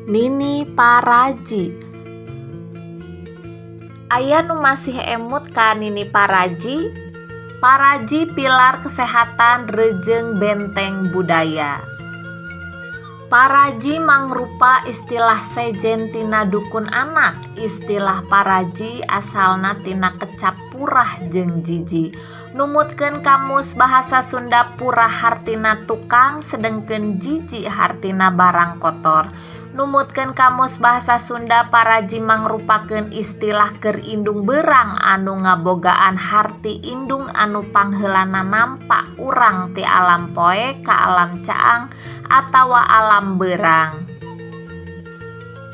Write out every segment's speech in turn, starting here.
Nini Paraji. Aya nu masih emut ka Nini Paraji? Paraji pilar kesehatan rejeung benteng budaya. Paraji mangrupa istilah sejen tina dukun anak. Istilah paraji asalna tina kecap purah jeung jiji. Numutkeun Kamus Bahasa Sunda, purah hartina tukang, sedengkeun jiji hartina barang kotor. Numutkeun Kamus Bahasa Sunda, paraji mangrupakeun istilah keur indung beurang anu ngabogaan harti indung anu pangheulana nampa urang ti alam poek ka alam caang atawa alam beurang.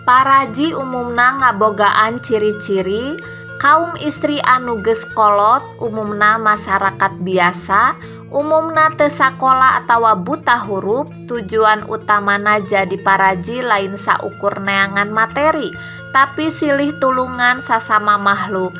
Paraji umumna ngabogaan ciri-ciri kaum istri anu geus kolot, umumna masarakat biasa, umumna teu sakola atawa buta hurup. Tujuan utamana jadi paraji lain saukur neangan materi, tapi silih tulungan sasama makhluk.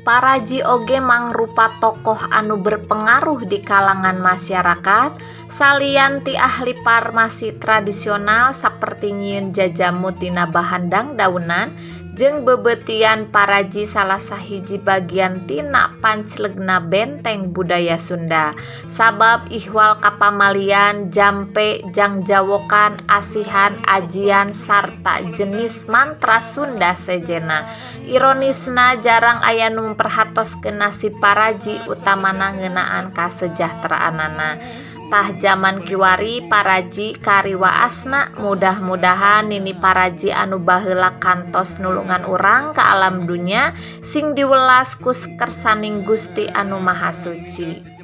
Paraji oge mangrupa tokoh anu berpengaruh di kalangan masyarakat. Salian ti ahli farmasi tradisional saperti nyieun jajamu tina bahan dangdaunan jeung beubeutian, paraji salah sahiji bagian tina panclegna benteng budaya Sunda, sabab ihwal kapamalian, jampe, jangjawokan, asihan, ajian, sarta jenis mantra Sunda sejenna. Ironisna, jarang aya nu memperhatoskeun nasib paraji, utamana ngeunaan kasejahteraanana. Tah, jaman kiwari paraji kariwaasna. Mudah-mudahan Nini Paraji anu baheula kantos nulungan urang ka alam dunya sing diwelas ku kersaning Gusti Anu Maha Suci.